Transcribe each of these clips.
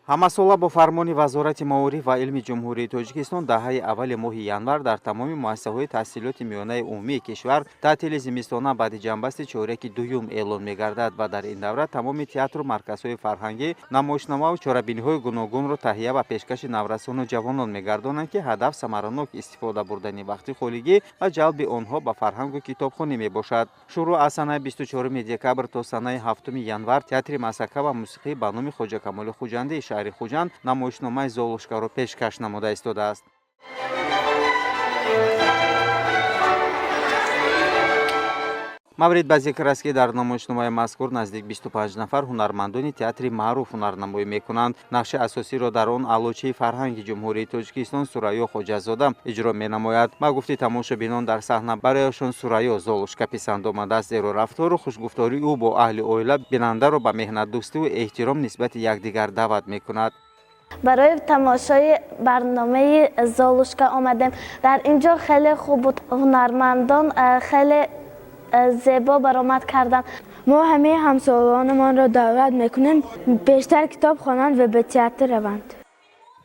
Ҳамасола бо фармони Вазорати маориф ва илми Ҷумҳурии Тоҷикистон даҳаи аввали моҳи январ дар тамоми муассисаҳои таҳсилоти миёнаи умумии кишвар таътили зимистона баъди ҷамъбасти чораки дуюм эълон мегардад ва дар ин давра тамоми театру марказҳои фарҳангӣ намоишномаву чорабиниҳои гуногунро таҳия ва пешкаши наврасону ҷавонон мегардонанд, ки ҳадаф самаранок истифода бурдани вақти холигӣ ва ҷалби онҳо ба фарҳангу китобхонӣ мебошад. Шурӯъ аз санаи 24 декабр то санаи 7 январ театри масака ва мусиқӣ ба номи Хоҷа Камоли Хуҷандии шаҳри Хуҷанд намоишномаи Золушкаро пешкаш намуда истодааст. Маврид ба зикр аст, ки дар намоишномаи мазкур наздик 25 нафар ҳунармандони театри маъруф ҳунарнамоӣ мекунанд. Нақши асосиро дар он аълочии фарҳанги Ҷумҳурии Тоҷикистон Сурайё Хоҷазода иҷро менамояд. Ба гуфти тамошобинон, дар саҳна барояшон Сурайё Золушка писанд омадааст, зеро рафтору хушгуфтории ӯ бо аҳли оила бинандаро ба меҳнатдӯстиву эҳтиром нисбати якдигар даъват мекунад. Барои тамошои барномаи Золушка омадем. Дар ин ҷо хеле хуб буд, ҳунармандон хеле зебо баромад карданд. Мо ҳамаи ҳамсолонамонро даъват мекунем бештар китоб хонанд ва ба театр раванд.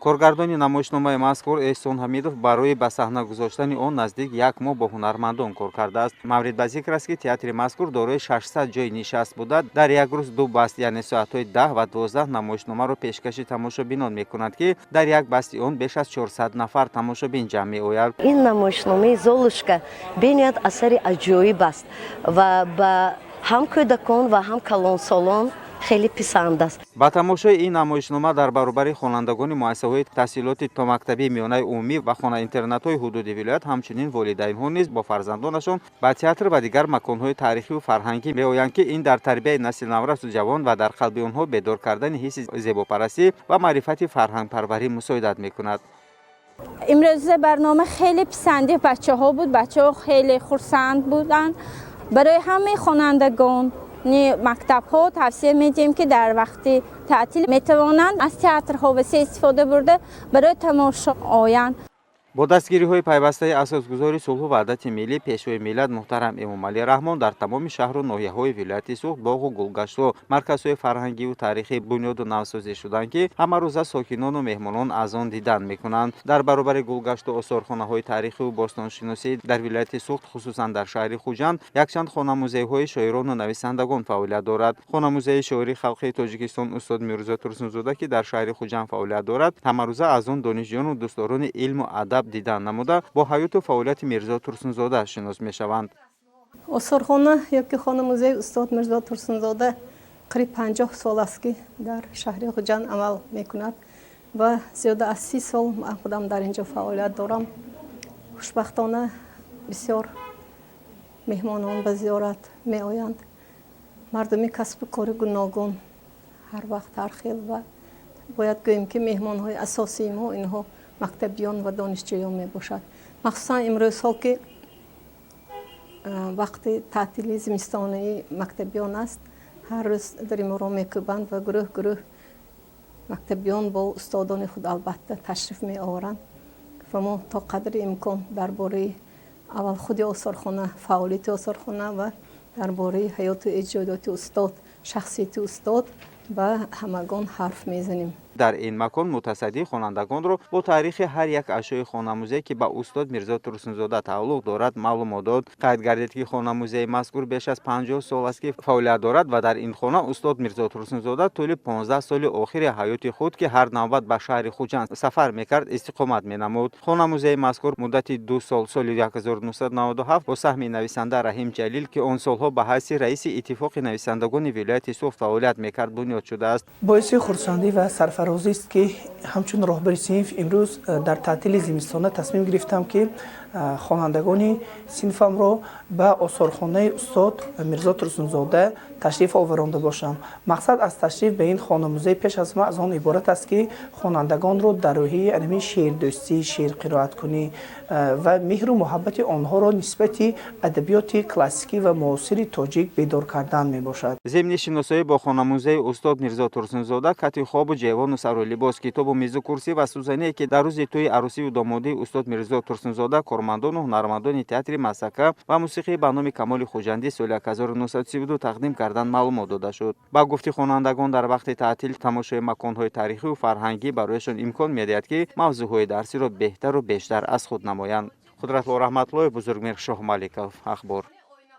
Коргардони намоишномаи мазкур Эҳсон Ҳамидов барои ба саҳна гузоштани он наздик як моҳ бо ҳунармандон кор кардааст. Маврид ба зикр аст, ки театри мазкур дорои 600 ҷойи нишаст буда, дар як рӯз ду баст, яъне соатҳои 10 ва 12 намоишномаро пешкаши тамошобинон мекунад, ки дар як басти он беш аз 400 нафар тамошобин ҷамъ меояд. Ин намоишномаи Золушка бениҳоят асари аҷоиб аст ва ба ҳам кӯдакон ва ҳам калонсолон хеле писанд аст. Ба тамошои ин намоишнома дар баробари хонандагони муассисаҳои таҳсилоти томактабии миёнаи умумӣ ва хона-интернатҳои ҳудуди вилоят, ҳамчунин волидайнҳо низ бо фарзандонашон ба театр ва дигар маконҳои таърихию фарҳангӣ меоянд, ки ин дар тарбияи насли наврасу ҷавон ва дар қалби онҳо бедор кардани ҳисси зебопарастӣ ва маърифати фарҳангпарварӣ мусоидат мекунад. Имрӯза барнома хеле писанди бачаҳо буд, бачаҳо хеле хурсанд буданд. Барои ҳамаи хонандагон мактабҳо тавсия медиҳем, ки дар вақти таътил метавонанд аз театрҳо васеъ истифода бурда барои тамошо оянд. Бо дастгириҳои пайвастаи асосгузори сулҳу ваҳдати миллӣ, пешвои миллат муҳтарам Эмомалӣ Раҳмон дар тамоми шаҳру ноҳияҳои вилояти Суғд боғу гулгаштҳо, марказҳои фарҳангиву таърихӣ бунёду навсозӣ шуданд, ки ҳамарӯза сокинону меҳмонон аз он дидан мекунанд. Дар баробари гулгашту осорхонаҳои таърихиву бостоншиносӣ дар вилояти Суғд, хусусан дар шаҳри Хуҷанд, якчанд хонамузейҳои шоирону нависандагон фаъолият дорад. Хонамузеи шоири халқии Тоҷикистон устод Мирзо Турсунзода, ки дар шаҳри Хуҷанд фаъолият дорад, ҳамарӯза аз он донишҷӯёну дӯстдорони илму адаб дидан намуда бо ҳаёту фаъолияти Мирзо Турсунзода шинос мешаванд. Осорхона ёки хонамузеи устод Мирзо Турсунзода қариб 50 сол аст, ки дар шаҳри Хуҷанд амал мекунад ва зиёда аз 30 сол ман худам дар ин ҷо фаъолият дорам. Хушбахтона, бисёр меҳмонон ба зиёрат меоянд, мардуми касбу кори гуногун, ҳар вақт ҳар хел, ва бояд гӯем, ки меҳмонҳои асосии мо инҳо мактабиён ва донишҷӯён мебошад. Махсусан имрӯзҳо, ки вақти таътили зимистонаи мактабиён аст, ҳар рӯз дари моро мекӯбанд ва гурӯҳ гурӯҳ мактабиён бо устодони худ албатта ташриф меоваранд ва мо то қадри имкон дар бораи аввал худи осорхона, фаъолияти осорхона ва дар бораи ҳаёту эҷодиёти устод, шахсияти устод ба ҳамагон ҳарф мезанем. Дар ин макон мутасаддӣ хонандагонро бо таърихи ҳар як ашёи хонамузей, ки ба устод Мирзо Турсунзода тааллуқ дорад, маълумот дод. Қайд гардид, ки хонамузеи мазкур беш аз 50 сол аст, ки фаъолият дорад ва дар ин хона устод Мирзо Турсунзода тӯли 15 соли охири ҳаёти худ, ки ҳар навбат ба шаҳри Хуҷанд сафар мекард, истиқомат менамуд. Хонамузеи мазкур муддати 2 сол, соли 1997, бо саҳми нависанда Раҳим Ҷалил, ки он солҳо ба ҳайси раиси Иттифоқи нависандагони вилояти Суғд фаъолият мекард, бунёд шудааст. Боиси хурсандӣ ва сарфарозист, ки ҳамчун роҳбари синф имрӯз дар таътили зимистона тасмим гирифтам, ки хонандагони синфамро ба осорхонаи устод Мирзо Турсунзода ташриф оваронда бошам. Мақсад аз ташриф ба ин хонамузей пеш аз ҳама аз он иборат аст, ки хонандагонро дар рӯҳияи анами шеърдӯстӣ, шеърқироаткунӣ ва меҳру муҳаббати онҳоро нисбати адабиёти классикӣ ва муосири тоҷик бедор кардан мебошад. Зимни шиносоӣ бо хонамузеи устод Мирзо Турсунзода, кати хобу ҷевону сару либос, китобу асбобу мизу курсӣ ва сӯзане, ки дар рӯзи тӯи арӯсию домодии устод Мирзо Турсунзода кормандону ҳунармандони театри масхара ва мусиқӣ ба номи Камоли Хуҷандӣ соли 1932 тақдим карданд, маълумот дода шуд. Ба гуфти хонандагон, дар вақти таътил тамошои маконҳои таърихию фарҳангӣ барояшон имкон медиҳад, ки мавзӯъҳои дарсиро беҳтару бештар аз худ намоянд. Қудратло Раҳматуллоев, Бузургмеҳр Шоҳмаликов, Ахбор.